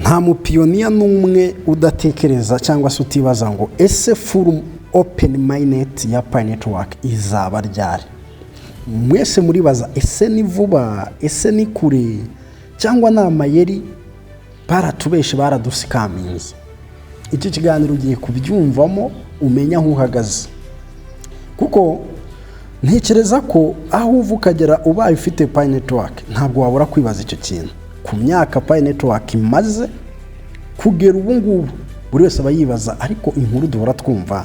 Nta mupioneer n'umwe udatekereza cyangwa se utibaza ngo: "Ese full open mainnet ya Pi Network izaba ryari?" Mwese muribaza: ese ni vuba, ese ni kure, cyangwa ni amayeri, baratubeshe, baraduscaminze? Iki kiganiro ugiye kubyumvamo, umenya aho uhagaze, kuko ntekereza ko aho uva ukagera ubaye ufite Pi Network ntabwo wabura kwibaza icyo kintu. Ku myaka Pi Network imaze kugera ubu ngubu, buri wese aba yibaza: ariko inkuru duhora twumva,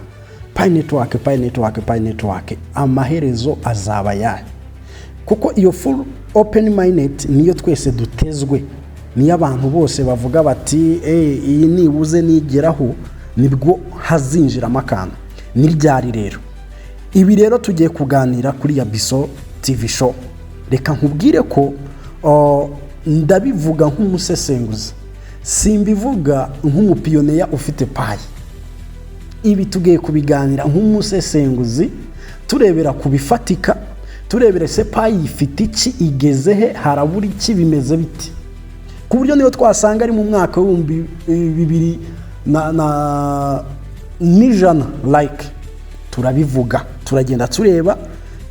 Pi Network, Pi Network, Pi Network, amaherezo azaba ayahe? Kuko iyo full open mainnet niyo twese dutezwe, niyo abantu bose bavuga bati: "Iyi nibuze nigeraho nibwo hazinjiramo akantu." Ni ryari rero? Ibi rero tugiye kuganira kuri ya Biso TV Show. Reka nkubwire ko ndabivuga nk'umusesenguzi, simbivuga nk'umupioneer ufite Pi. Ibi tugiye kubiganira nk'umusesenguzi, turebera ku bifatika, turebera ese Pi ifite iki, igeze he, harabura iki, bimeze biti, ku buryo niyo twasanga ari mu mwaka w'2100, like turabivuga, turagenda tureba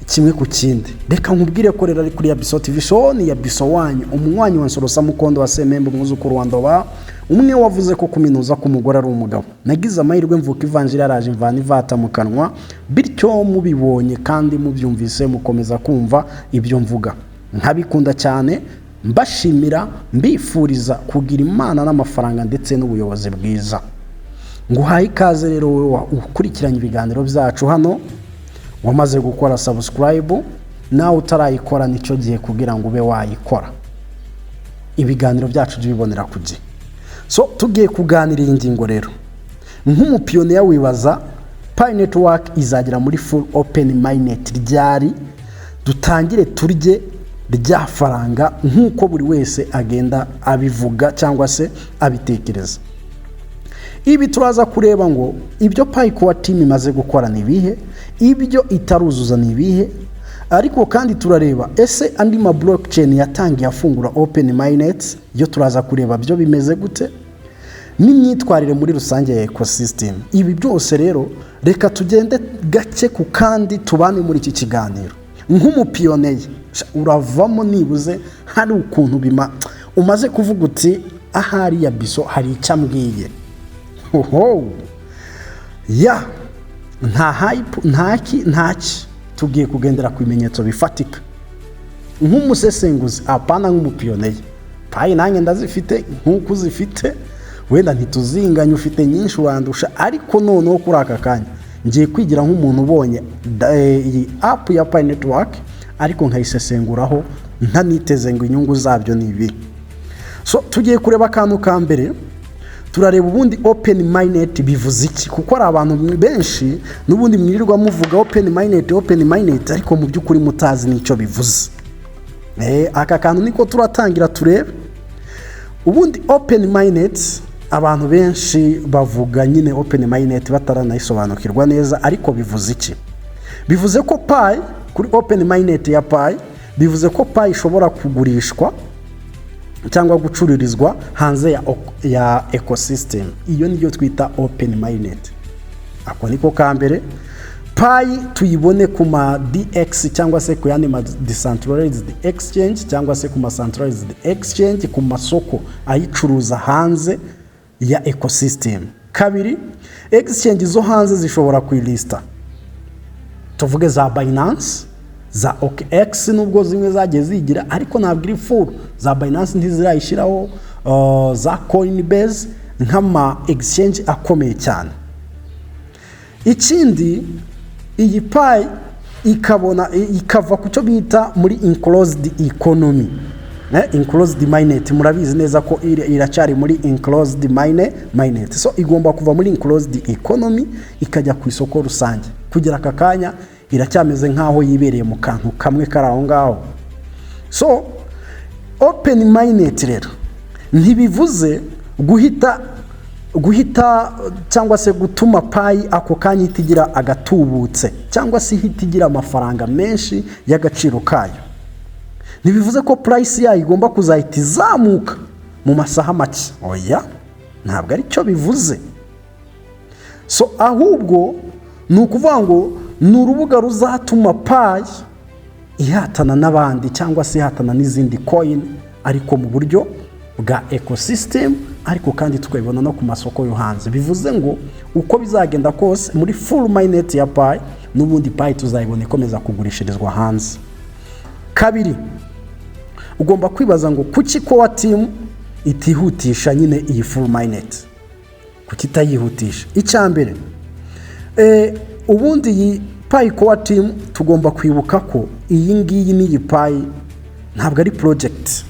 kimwe ku kindi. Reka nkubwire ko rero ari kuri ya Biso TV Show, ni ya Biso wanyu, umunywanyi wa Nsorosa Mukondo wa Semembe, umwuzukuru wa Ndoba, umwe wavuze ko kuminuza k'umugore ari umugabo. Nagize amahirwe mvuka ivanjiri yaraje imvana ivata mu kanwa, bityo mubibonye kandi mubyumvise mukomeza kumva ibyo mvuga nkabikunda cyane. Mbashimira, mbifuriza kugira Imana n'amafaranga ndetse n'ubuyobozi bwiza. Nguhaye ikaze rero wowe ukurikiranye ibiganiro byacu hano, wamaze gukora subscribe, nawe utarayikora nicyo gihe kugira ngo ube wayikora, ibiganiro byacu byibonera ku gihe. So tugiye kuganira iyi ngingo rero. Nk'umupioneer wibaza: Pi Network izagera muri full open mainnet ryari, dutangire turye rya faranga nk'uko buri wese agenda abivuga cyangwa se abitekereza? Ibi turaza kureba ngo ibyo Pi Core Team imaze gukora ni ibihe, ibyo itaruzuza ni ibihe. Ariko kandi turareba ese andi ma blockchain yatangiye afungura open mainnet yo, turaza kureba byo bimeze gute, n'imyitwarire muri rusange ya ecosystem. Ibi byose rero reka tugende gake ku kandi tubane muri iki kiganiro. Nk'umupioneer uravamo nibuze hari ukuntu bima umaze kuvuga uti: "Ahari ya Biso hari icyo ambwiye." Hoho ya nta hype, ntaki ntaki, tugiye kugendera ku bimenyetso bifatika nk'umusesenguzi, apana nk'umupioneer. Pi nanjye ndazifite nk'uko uzifite, wenda ntituzinganye, ufite nyinshi urandusha, ariko noneho kuri aka kanya ngiye kwigira nk'umuntu ubonye iyi app ya Pi Network, ariko nkayisesenguraho ntaniteze ngo inyungu zabyo ni ibi. So tugiye kureba akantu ka mbere, turareba ubundi open mainnet bivuze iki, kuko hari abantu benshi n'ubundi mwirirwa muvuga open mainnet, open mainnet, ariko mu by'ukuri mutazi n'icyo bivuze. Aka kantu niko turatangira turebe. Ubundi open mainnet, abantu benshi bavuga nyine open mainnet bataranayisobanukirwa neza, ariko bivuze iki? Bivuze ko Pi kuri open mainnet ya Pi, bivuze ko Pi ishobora kugurishwa cyangwa gucururizwa hanze ya ecosystem. Iyo niyo twita open mainnet. Ako niko ka mbere. Pi tuyibone ku ma DEX cyangwa se ku yandi ma decentralized exchange cyangwa se ku ma centralized exchange, ku masoko ayicuruza hanze ya ecosystem. Kabiri, exchange zo hanze zishobora kuyilista, tuvuge za Binance, za OKX, nubwo zimwe zagiye zigira ariko ntabwo iri full. Za Binance ntizirayishyiraho, za Coinbase nk'ama exchange akomeye cyane. Ikindi, iyi Pi ikabona ikava ku cyo bita muri enclosed economy, enclosed mainnet. Murabizi neza ko iracyari muri enclosed mainnet. So igomba kuva muri enclosed economy ikajya ku isoko rusange. Kugira aka kanya iracyameze nk'aho yibereye mu kantu kamwe kari aho ngaho. So open mainnet rero ntibivuze guhita cyangwa se gutuma Pi ako kanya ihita igira agatubutse cyangwa se ihita igira amafaranga menshi y'agaciro kayo. Ntibivuze ko price yayo igomba kuzahita izamuka mu gihe gitoya. mu masaha make. Oya, ntabwo ari cyo bivuze. So ahubwo ni ukuvuga ngo ni urubuga ruzatuma Pi ihatana n'abandi cyangwa se ihatana n'izindi coin, ariko mu buryo bwa ecosystem, ariko kandi tukabibona no ku masoko yo hanze. Bivuze ngo uko bizagenda kose, muri full mainnet ya Pi, n'ubundi Pi tuzayibona ikomeza kugurishirizwa hanze. Kabiri, ugomba kwibaza ngo kuki Core Team itihutisha nyine iyi full mainnet? Kuki itayihutisha? Icya mbere, ubundi iyi Pi Core Team, tugomba kwibuka ko iyi ngiyi n'iyi Pi ntabwo ari project.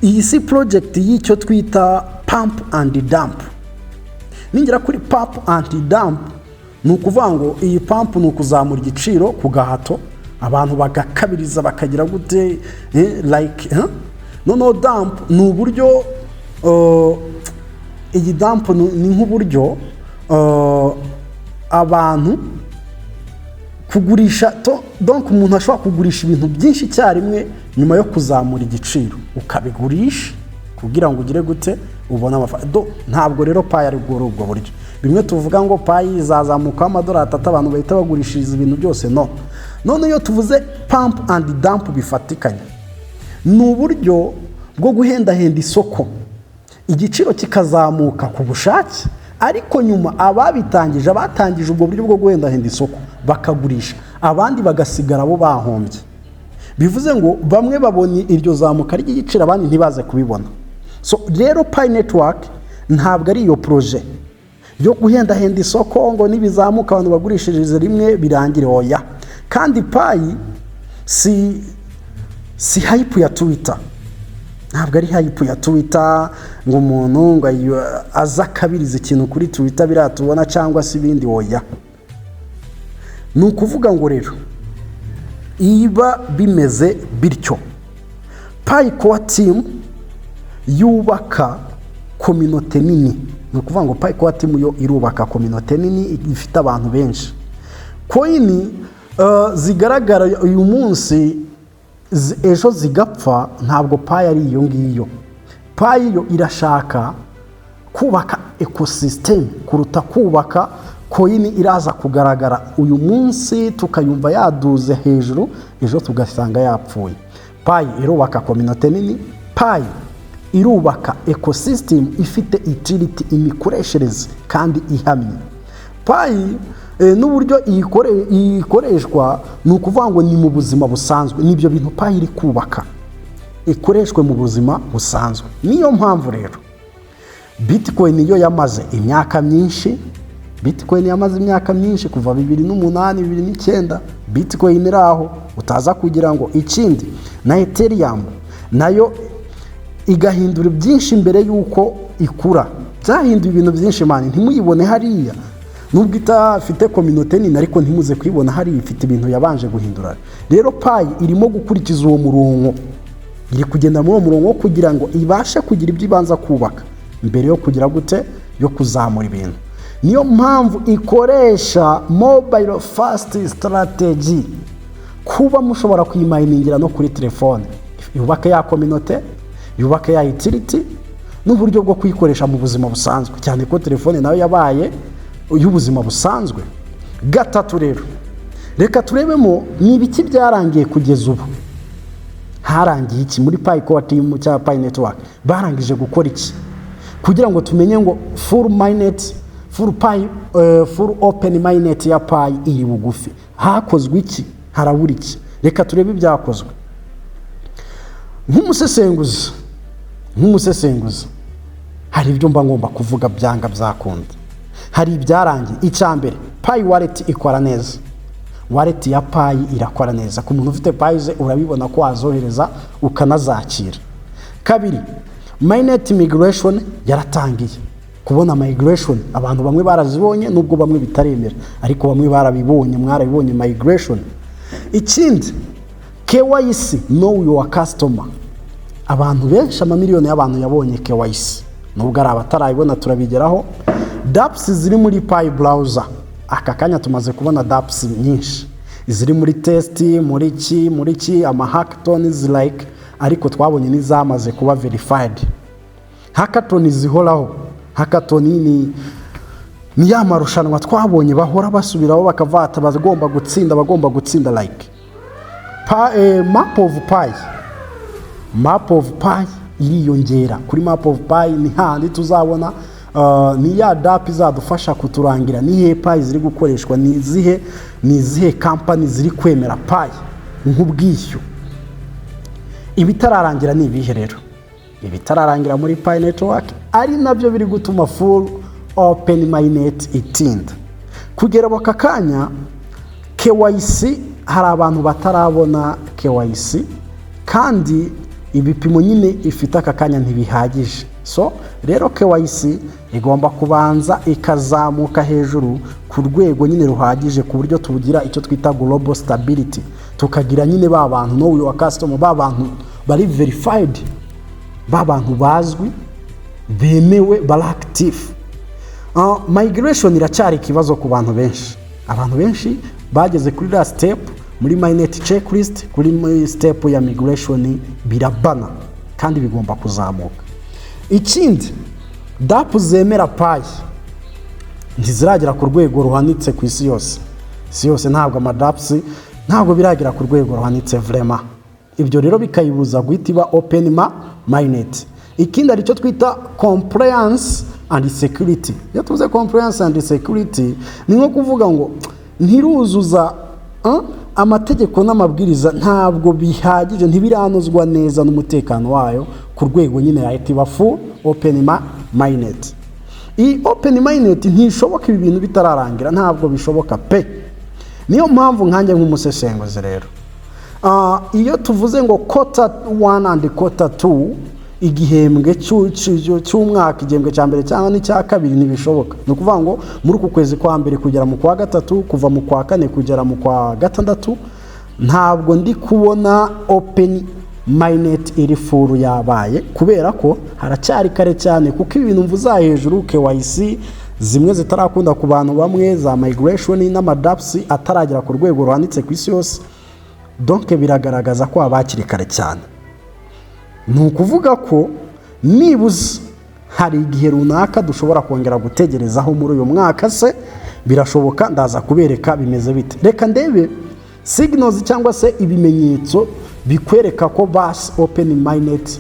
Iyi si project y'icyo twita pump and dump. Ningera kuri pump and dump, ni ukuvuga ngo iyi pump ni ukuzamura igiciro ku gahato, abantu bagakabiriza, bakagira gute, like? Noneho dump ni uburyo, iyi dump ni nk'uburyo abantu kugurisha, donc umuntu ashobora kugurisha ibintu byinshi icyarimwe nyuma yo kuzamura igiciro, ukabigurisha kugira ngo ugire gute? Ubone amafaranga. Ntabwo rero Pi ari bwo ubwo buryo bimwe tuvuga ngo Pi izazamukaho amadolari 3, abantu bahita bagurishiriza ibintu byose. No none iyo tuvuze pump and dump bifatikanye, ni uburyo bwo guhendahenda isoko, igiciro kikazamuka ku bushake, ariko nyuma ababitangije, abatangije ubwo buryo bwo guhendahenda isoko, bakagurisha, abandi bagasigara bo bahombye. Bivuze ngo bamwe babonye iryo zamuka ry'igiciro, abandi ntibaze kubibona. So rero Pi Network ntabwo ari iyo projet yo guhendahenda isoko ngo nibizamuka abantu bagurishirize rimwe birangire. Oya. Kandi Pi si hype ya Twitter, ntabwo ari hype ya Twitter ngo umuntu ngo aze akabiriza ikintu kuri Twitter biriya tubona cyangwa se ibindi. Oya. Ni ukuvuga ngo rero iba bimeze bityo, Pi Core Team yubaka communauté nini. Ni ukuvuga ngo Pi Core Team yo irubaka communauté nini ifite abantu benshi. Coin zigaragara uyu munsi, ejo zigapfa, ntabwo Pi ari iyo ngiyo. Pi yo irashaka kubaka ecosystem kuruta kubaka coin iraza kugaragara uyu munsi tukayumva yaduze hejuru, ejo tugasanga yapfuye. Pi irubaka communauté nini, Pi irubaka ecosystem ifite utility, imikoreshereze kandi ihamye. Pi n'uburyo ikoreshwa, ni ukuvuga ngo ni mu buzima busanzwe. Nibyo bintu Pi iri kubaka, ikoreshwe mu buzima busanzwe. Niyo mpamvu rero Bitcoin yo yamaze imyaka myinshi. Bitcoin yamaze imyaka myinshi, kuva 2008, 2009, Bitcoin iri aho. Utaza kugira ngo ikindi na Ethereum nayo igahindura byinshi mbere y'uko ikura. Byahinduye ibintu byinshi, man. Ntimuyibone hariya nubwo itafite communauté nini, ariko ntimuze kuyibona hariya, ifite ibintu yabanje guhindura. Rero Pi irimo gukurikiza uwo murongo, iri kugenda muri uwo murongo kugira ngo ibashe kugira ibyo ibanza kubaka mbere yo kugira gute? Yo kuzamura ibintu. Niyo mpamvu ikoresha mobile first strategy, kuba mushobora kuyimayiningira no kuri telefone, yubake ya communauté, yubake ya utility n'uburyo bwo kuyikoresha mu buzima busanzwe, cyane ko telefone nayo yabaye y'ubuzima busanzwe. Gatatu rero, reka turebemo ni ibiki byarangiye kugeza ubu. Harangiye iki muri Pi Core Team cyangwa Pi Network? Barangije gukora iki kugira ngo tumenye ngo full mainnet, full Pi, full open mainnet ya Pi iri bugufi? Hakozwe iki? Harabura iki? Reka turebe ibyakozwe. Nk'umusesenguzi hari ibyo mba ngomba kuvuga byanga byakunda. Hari ibyarangiye. Icya mbere, Pi Wallet ikora neza. Wallet ya Pi irakora neza ku muntu ufite Pi ze, urabibona ko wazohereza ukanazakira. Kabiri, mainnet migration yaratangiye. Kubona migration, abantu bamwe barazibonye, nubwo bamwe bitaremera, ariko bamwe barabibonye, mwarabibonye migration. Ikindi, KYC, know your customer, abantu benshi, amamiliyoni y'abantu yabonye KYC, nubwo ari abatarayibona turabigeraho. Dapps ziri muri Pi Browser, aka kanya tumaze kubona dapps nyinshi ziri muri test, muri ki ama hackathons like, ariko twabonye n'izamaze kuba verified. Hackathon zihoraho. Hackathon ni ya marushanwa twabonye bahora basubiraho, bakavata bagomba gutsinda like map of Pi. Map of Pi iriyongera. Kuri map of Pi ni handi tuzabona ni ya dApp izadufasha kuturangira ni iyihe Pi ziri gukoreshwa, ni izihe kampani ziri kwemera Pi nk'ubwishyu. Ibitararangira ni ibihe rero? Ibitararangira muri Pi Network, ari nabyo biri gutuma full open mainnet itinda kugera aka kanya: KYC. Hari abantu batarabona KYC, kandi ibipimo nyine ifite aka kanya ntibihagije. So rero KYC igomba kubanza ikazamuka hejuru ku rwego nyine ruhagije, ku buryo tugira icyo twita global stability, tukagira nyine ba bantu know your customer, ba bantu bari verified, ba bantu bazwi, bemewe, bari active. Migration iracyari ikibazo ku bantu benshi. Abantu benshi bageze kuri la step muri mainnet checklist, kuri muri step ya migration birabana, kandi bigomba kuzamuka. Ikindi, dApp zemera Pi ntiziragera ku rwego ruhanitse ku isi yose. Isi yose ntabwo ama dApps ntabwo biragera ku rwego ruhanitse vraiment. Ibyo rero bikayibuza guhita iba open mainnet. Ikindi, hari icyo twita compliance and security. Iyo tuvuze compliance and security, ni nko kuvuga ngo ntiruzuza amategeko n'amabwiriza, ntabwo bihagije, ntibiranozwa neza n'umutekano wayo ku rwego nyine yahita iba full open mainnet. Iyi open mainnet ntishoboka ibi bintu bitararangira, ntabwo bishoboka pe. Niyo mpamvu nkanjye nk'umusesenguzi rero, iyo tuvuze ngo quarter one and quarter two, igihembwe cy'umwaka, igihembwe cya mbere cyangwa n'icya kabiri, ntibishoboka. Ni ukuvuga ngo muri uku kwezi kwa mbere kugera mu kwa gatatu, kuva mu kwa kane kugera mu kwa gatandatu, ntabwo ndi kubona open mainnet iri full yabaye, kubera ko haracyari kare cyane, kuko ibi bintu mvuze aha hejuru, KYC zimwe zitarakunda ku bantu bamwe, za migration n'ama dApps ataragera ku rwego ruhanitse ku isi yose, donc biragaragaza ko haba hakiri kare cyane. Ni ukuvuga ko nibuze hari igihe runaka dushobora kongera gutegerezaho muri uyu mwaka. Se birashoboka? Ndaza kubereka bimeze bite. Reka ndebe signals cyangwa se ibimenyetso bikwereka ko basi open mainnet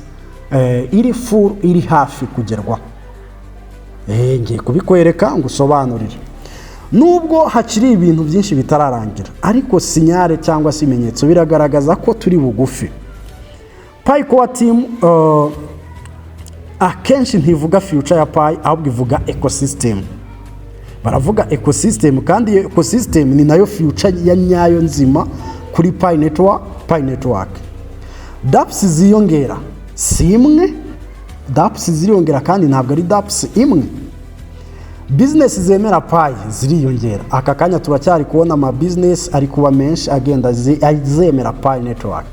iri full iri hafi kugerwaho. Ngiye kubikwereka ngo usobanurire. Nubwo hakiri ibintu byinshi bitararangira, ariko signal cyangwa se ibimenyetso biragaragaza ko turi bugufi. Pi Core Team akenshi ntivuga future ya Pi, ahubwo ivuga ecosystem. Baravuga ecosystem, kandi iyo ecosystem ni nayo future ya nyayo nzima kuri Pi Network. Pi Network dApps ziyongera, si imwe. dApps ziriyongera, kandi ntabwo ari dApps imwe. Business zemera Pi ziriyongera. Aka kanya turacyari kubona ama business ari kuba menshi, agenda zemera Pi Network.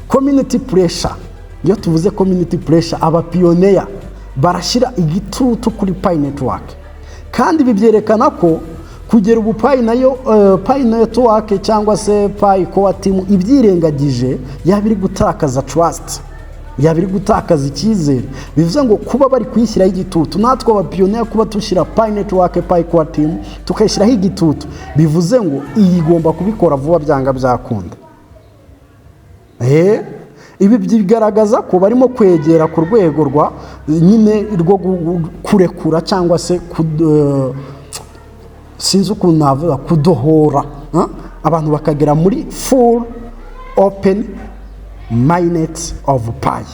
Community pressure. Iyo tuvuze community pressure, aba pioneer barashyira igitutu kuri Pi Network, kandi ibi byerekana ko kugera ubu Pi nayo, Pi Network cyangwa se Pi Core Team ibyirengagije, yaba iri gutakaza trust, yaba iri gutakaza icyizere. Bivuze ngo kuba bari kuyishyiraho igitutu, natwe aba pioneer kuba dushyira Pi Network, Pi Core Team, tukayishyiraho igitutu, bivuze ngo iyi igomba kubikora vuba byanga byakunda. Ibi bigaragaza ko barimo kwegera ku rwego rwa nyine rwo kurekura cyangwa se sinzi ukuntu navuga, kudohora, abantu bakagera muri full open mainnet of Pi.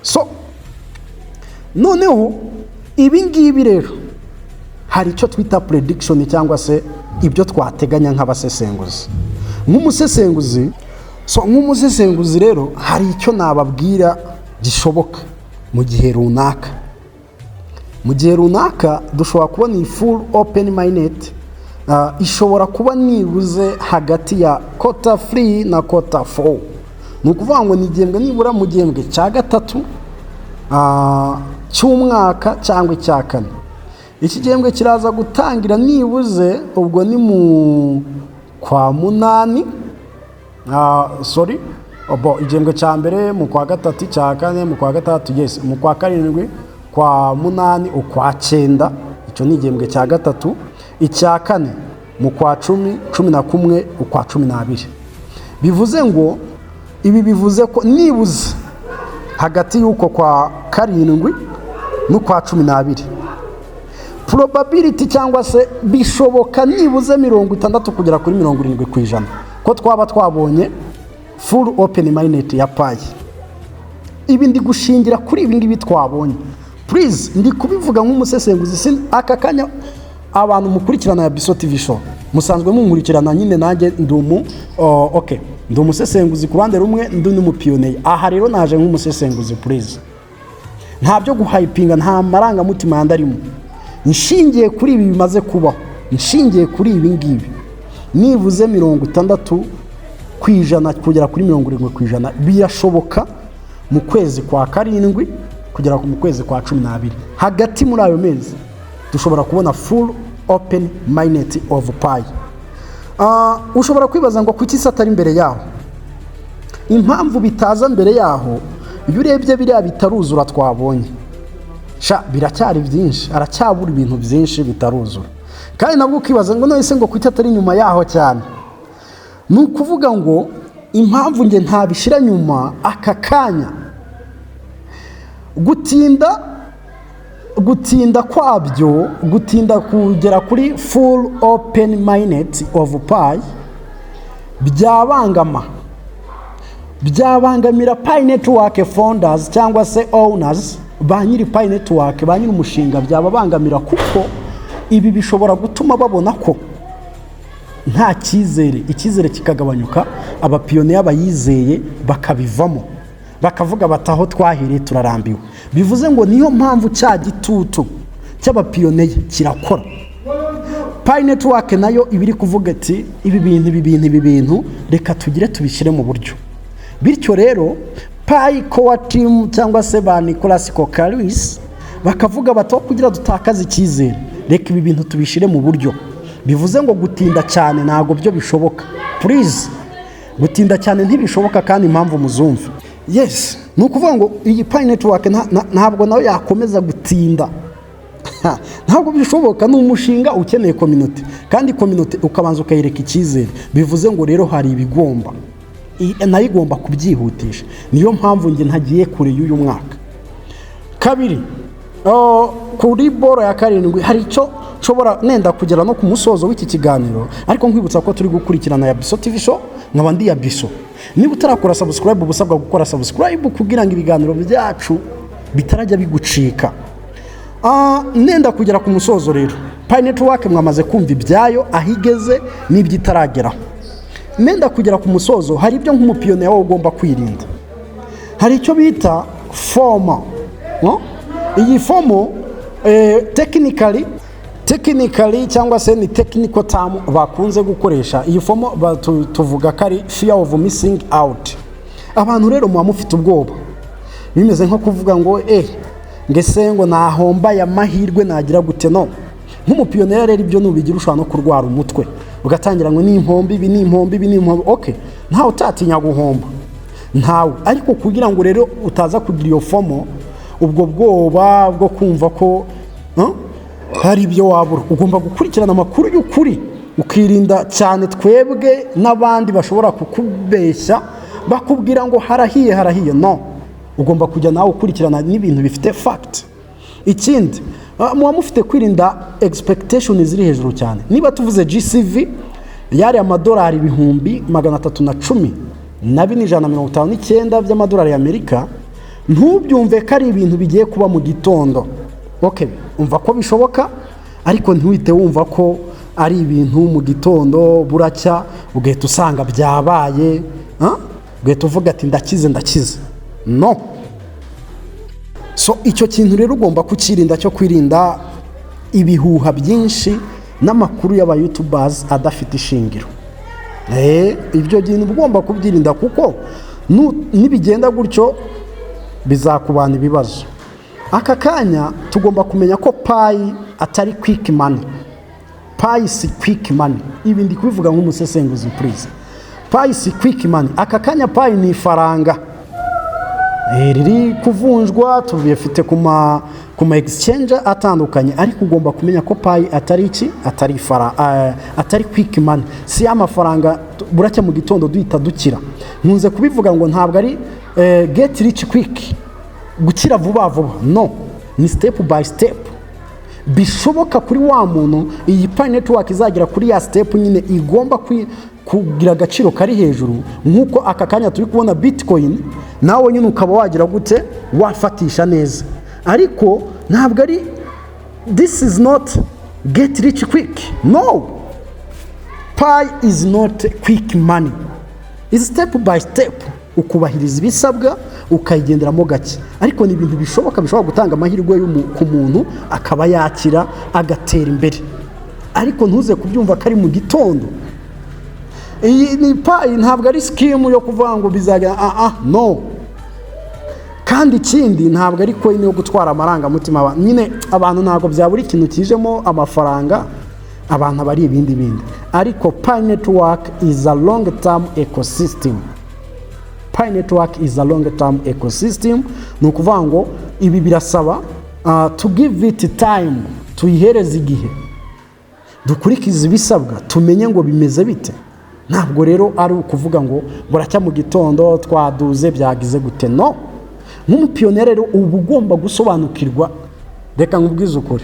So noneho ibi ngibi rero, hari icyo twita prediction cyangwa se ibyo twateganya nk'abasesenguzi. Nk'umusesenguzi, so nk'umusesenguzi rero, hari icyo nababwira gishoboka mu gihe runaka. Mu gihe runaka dushobora kubona iyi full open mainnet, ishobora kuba nibuze hagati ya quarter 3 na quarter 4. Ni ukuvuga ngo ni igihembwe, nibura mu gihembwe cya gatatu cy'umwaka cyangwa icya kane. Iki gihembwe kiraza gutangira nibuze ubwo ni mu kwa munani, sorry. Bo igihembwe cya mbere mu kwa gatatu, icya kane mu kwa gatandatu, yes, mu kwa karindwi, kwa munani, ukwa cyenda. Icyo ni igihembwe cya gatatu. Icya kane mu kwa 10, 11, ukwa 12. Bivuze ngo ibi bivuze ko nibuze hagati y'uko kwa karindwi n'ukwa 12, probability cyangwa se bishoboka nibuze 60 kugera kuri 70% ko twaba twabonye full open mainnet ya Pi. Ibi ndi gushingira kuri ibi ngibi twabonye. Please, ndi kubivuga nk'umusesenguzi. Aka kanya abantu mukurikirana ya Biso TV Show musanzwe munkurikirana nyine, nanjye ndi umu oh, okay, ndi umusesenguzi ku ruhande rumwe, ndi n'umupiyoneri. Aha rero naje nk'umusesenguzi. Please, nta byo guhypinga, nta marangamutima yandi arimo. Nshingiye kuri ibi bimaze kubaho, nshingiye kuri ibi ngibi, nibuze 60% kugera kuri 70% birashoboka mu kwezi kwa karindwi kugera mu kwezi kwa 12. Hagati muri ayo mezi dushobora kubona full open mainnet of Pi. Ushobora kwibaza ngo kuki se atari imbere yaho? Impamvu bitaza mbere yaho, iyo urebye biriya bitaruzura twabonye, sha biracyari byinshi, aracyabura ibintu byinshi bitaruzura. Kandi nabwo ukibaza ngo none se ngo kuki atari nyuma yaho cyane? Ni ukuvuga ngo impamvu nge ntabishyira nyuma aka kanya, gutinda kwabyo, gutinda kugera kuri full open mainnet of Pi, byabangamira Pi Network founders cyangwa se owners, ba nyiri Pi Network, ba nyiri umushinga. Byababangamira kuko ibi bishobora gutuma babona ko nta cyizere, icyizere kikagabanyuka, abapiyoniya bayizeye bakabivamo, bakavuga bati: "Aho twahereye turarambiwe." Bivuze ngo niyo mpamvu cya gitutu cy'abapiyoniya kirakora. Pi Network nayo iba iri kuvuga ati: "Ibi bintu, ibi bintu, ibi bintu, reka tugire tubishyire mu buryo." Bityo rero Pi Core Team cyangwa se ba Nicolas Kokkalis bakavuga bati: "Aho kugira dutakaze icyizere, reka ibi bintu tubishyire mu buryo." Bivuze ngo gutinda cyane ntabwo byo bishoboka. Please, gutinda cyane ntibishoboka, kandi impamvu muzumva. Yes, ni ukuvuga ngo iyi Pi Network ntabwo nayo yakomeza gutinda, ntabwo bishoboka. Ni umushinga ukeneye community, kandi community ukabanza ukayereka icyizere. Bivuze ngo rero hari ibigomba, nayo igomba kubyihutisha. Niyo mpamvu njye ntagiye kure y'uyu mwaka. Kabiri, kuri boro ya karindwi hari icyo nshobora nenda kugera no ku musozo w'iki kiganiro, ariko nkwibutsa ko turi gukurikirana ya Biso TV Show, nkaba ndi ya Biso. Niba utarakora subscribe, uba usabwa gukora subscribe kugira ngo ibiganiro byacu bitarajya bigucika. Nenda kugera ku musozo rero, Pi Network mwamaze kumva ibyayo, aho igeze n'ibyo itarageraho. Nenda kugera ku musozo, hari ibyo nk'umupiyoniya wowe ugomba kwirinda. Hari icyo bita FOMO, no? Iyi FOMO, technically cyangwa se ni technical term bakunze gukoresha. Iyi FOMO tuvuga ko ari fear of missing out. Abantu rero muba mufite ubwoba, bimeze nko kuvuga ngo ngese ngo nahombaye amahirwe, nagira gute? No nk'umupiyoneri rero ibyo nubigira ushobora no kurwara umutwe, ugatangira ngo ni impombe ibi, ni impombe ibi, ni impombe. Okay, ntawe utatinya guhomba, ntawe. Ariko kugira ngo rero utaza kugira iyo FOMO, ubwo bwoba bwo kumva ko hari ibyo wabura, ugomba gukurikirana amakuru y'ukuri, ukirinda cyane twebwe n'abandi bashobora kukubeshya bakubwira ngo harahiye, harahiye. No ugomba kujya nawe ukurikirana n'ibintu bifite fact. Ikindi, muba mufite kwirinda expectation ziri hejuru cyane. Niba tuvuze GCV yari amadolari 314,159 by'amadolari y'Amerika, ntubyumve ko ari ibintu bigiye kuba mu gitondo. Okay, umva ko bishoboka, ariko ntiwite wumva ko ari ibintu mu gitondo buracya ugahita usanga byabaye, ugahita uvuga ati: "Ndakize, ndakize." No so icyo kintu rero ugomba kukirinda, cyo kwirinda ibihuha byinshi n'amakuru y'aba youtubers adafite ishingiro. Ibyo bintu uba ugomba kubyirinda, kuko nibigenda gutyo bizakubana ibibazo. Aka kanya tugomba kumenya ko Pi atari quick money. Pi si quick money. Ibi ndi kubivuga nk'umusesenguzi. Please, Pi si quick money. Aka kanya Pi ni ifaranga riri kuvunjwa, tubifite ku ma exchange atandukanye, ariko ugomba kumenya ko Pi atari iki, atari ifara, atari quick money, si amafaranga buracya mu gitondo duhita dukira. Nkunze kubivuga ngo ntabwo ari get rich quick, gukira vuba vuba. No, ni step by step. Bishoboka kuri wa muntu iyi Pi Network izagera kuri ya step nyine igomba kugira agaciro kari hejuru, nk'uko aka kanya turi kubona Bitcoin, nawe nyine ukaba wagira gute, wafatisha neza. Ariko ntabwo ari, this is not get rich quick. No, Pi is not quick money, is step by step, ukubahiriza ibisabwa, ukayigenderamo gake. Ariko ni ibintu bishoboka, bishobora gutanga amahirwe ku muntu, akaba yakira, agatera imbere. Ariko ntuze kubyumva ko ari mu gitondo. Iyi ni Pi, ntabwo ari scheme yo kuvuga ngo bizajya, ah ah, no. Kandi ikindi, ntabwo ari coin yo gutwara amarangamutima. Nyine abantu ntabwo byabura ikintu kijemo amafaranga, abantu aba ari ibindi bindi. Ariko Pi Network is a long term ecosystem. Pi Network is a long term ecosystem. Ni ukuvuga ngo ibi birasaba to give it time, tuyihereze igihe, dukurikize ibisabwa, tumenye ngo bimeze bite. Ntabwo rero ari ukuvuga ngo buracya mu gitondo twaduze, byagize gute. No, nk'umupiyoneri rero uba ugomba gusobanukirwa. Reka nkubwize ukuri,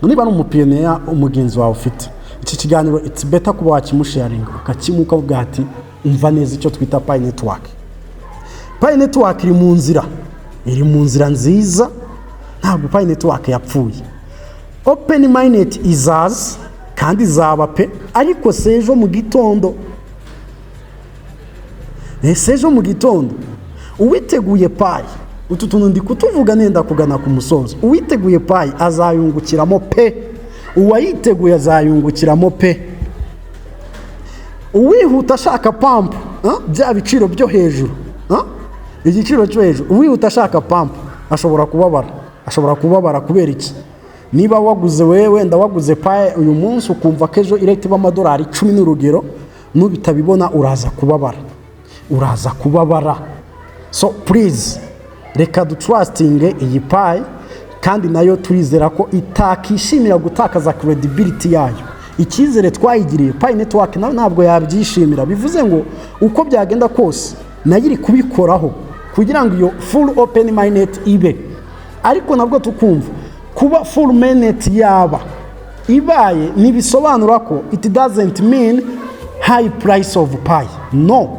niba ari umupiyoneri umugenzi wawe ufite iki kiganiro, it's better kuba wakimusharinga, ukakimuka, ukavuga ati: "Umva neza icyo twita Pi Network." Pi Network iri mu nzira, iri mu nzira nziza. Ntabwo Pi Network yapfuye. Open mainnet izaza kandi izaba pe, ariko si ejo mu gitondo, si ejo mu gitondo. Uwiteguye Pi, utu tuntu ndi kutuvuga nenda kugana ku musozo, uwiteguye Pi azayungukiramo pe, uwayiteguye azayungukiramo pe. Uwihuta ashaka pump, bya biciro byo hejuru, igiciro cyo hejuru, uwihuta ashaka pump ashobora kubabara, ashobora kubabara. Kubera iki? Niba waguze wewe, wenda waguze Pi uyu munsi, ukumva ko ejo irahita iba amadolari 10 n'urugero, nubitabibona uraza kubabara, uraza kubabara. So please, reka dutrustinge iyi Pi, kandi nayo turizera ko itakishimira gutakaza credibility yayo, icyizere twayigiriye. Pi Network nawe ntabwo yabyishimira. Bivuze ngo uko byagenda kose nayo iri kubikoraho kugira ngo iyo full open mainnet ibe. Ariko nabwo tukumva kuba full mainnet yaba ibaye ntibisobanura ko, it doesn't mean high price of Pi. No,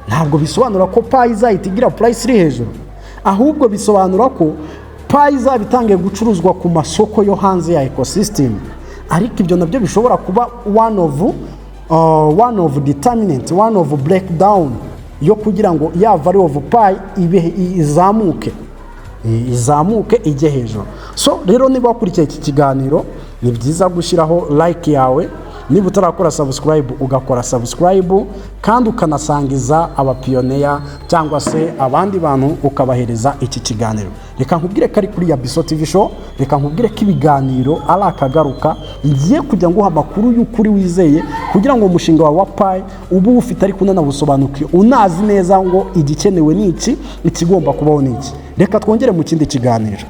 ntabwo bisobanura ko Pi izahita igira price iri hejuru, ahubwo bisobanura ko Pi izaba itangiye gucuruzwa ku masoko yo hanze ya ecosystem. Ariko ibyo nabyo bishobora kuba one of determinant, one of breakdown yo kugira ngo ya value of Pi ibe izamuke, izamuke ijye hejuru. So rero, niba wakurikiye iki kiganiro, ni byiza gushyiraho like yawe, niba utarakora subscribe ugakora subscribe, kandi ukanasangiza abapioneer cyangwa se abandi bantu, ukabahereza iki kiganiro. Reka nkubwire ko ari kuri ya Biso TV Show. Reka nkubwire ko ibiganiro ari akagaruka, ngiye kujya nguha amakuru y'ukuri wizeye, kugira ngo umushinga wawe wa Pi ube uwufite ariko unanawusobanukiwe, unazi neza ngo igikenewe ni iki, ikigomba kubaho ni iki. Reka twongere mu kindi kiganiro.